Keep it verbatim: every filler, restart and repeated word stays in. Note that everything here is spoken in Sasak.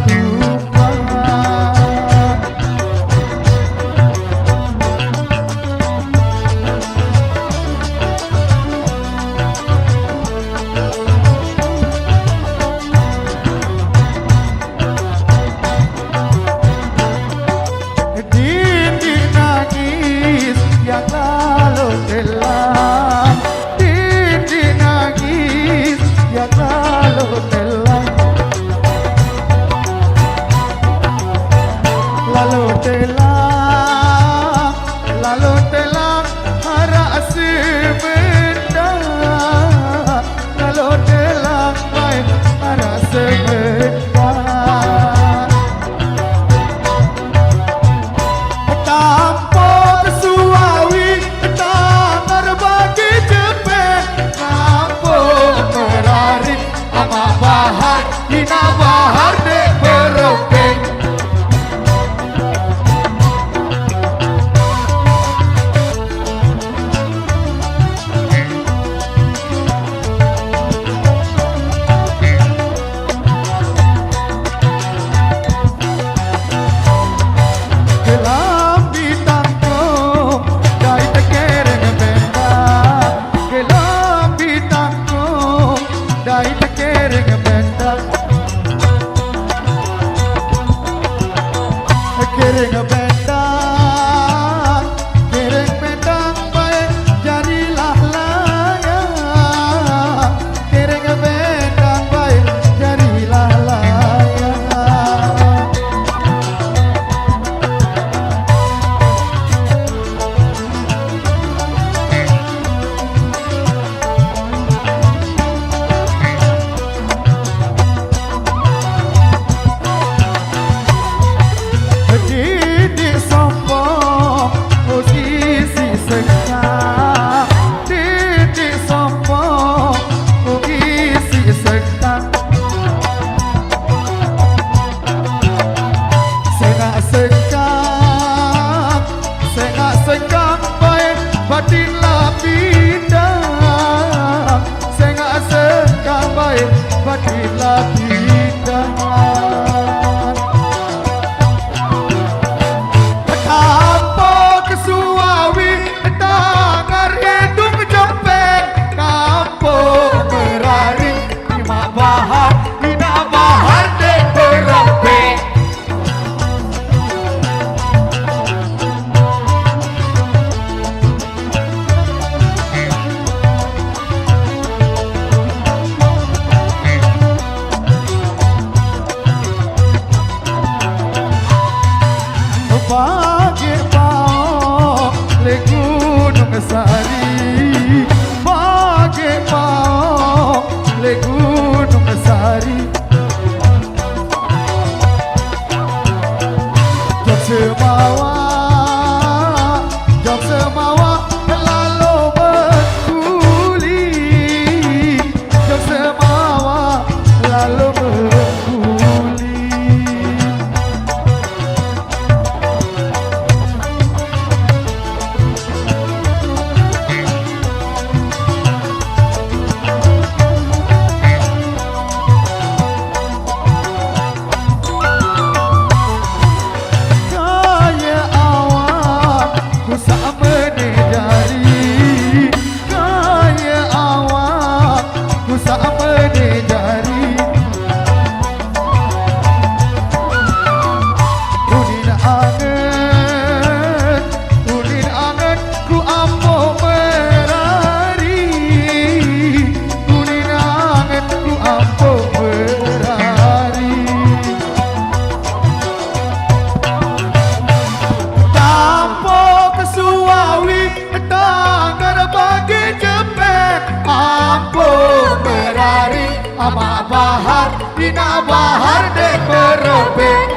tumpang. Dinding nangis yang lalu telah. Dinding nangis yang lalu telah. Lalu telah, lalu telah, harap sebentar. Lalu telah, baik, harap sebentar. Tampok suawi, tangar bagi cepet, tampok merari, amak bahar, ina bahar dek beropeng. Kelambi tangkung, dai tekereng benda. Kelambi tangkung, dai tekereng benda. Kereng benda, kereng benda, baik jarilah layang. Kereng benda, baik jarilah layang. Didik sopo, oh, sisi sekang. Didik sopo, oh, sisi sekang. Sengak sekang, sengak sekang, baik batin lah pindah. Sengak sekang, baik batin lah pindah. Kampung Kesuawi, tangar edung jepeng, kampung merari, imak bahar, inak bahar dek berape. Pagi pao le Gunung Sari, pagi pao le Gunung Sari. Jok semawa, jok semawa, lalu berkuli. Jok semawa, lalu berkuli. Kaya awak ku sak meneh jari, kaya awak ku sak meneh jari. Kunin angen, kunin angen ku ampoh merari, kunin angen ku ampoh merari. Tampok Kesuawi, tangar bagi jepeng, ampoh merari, amak bahar, inak bahar dek beropeng.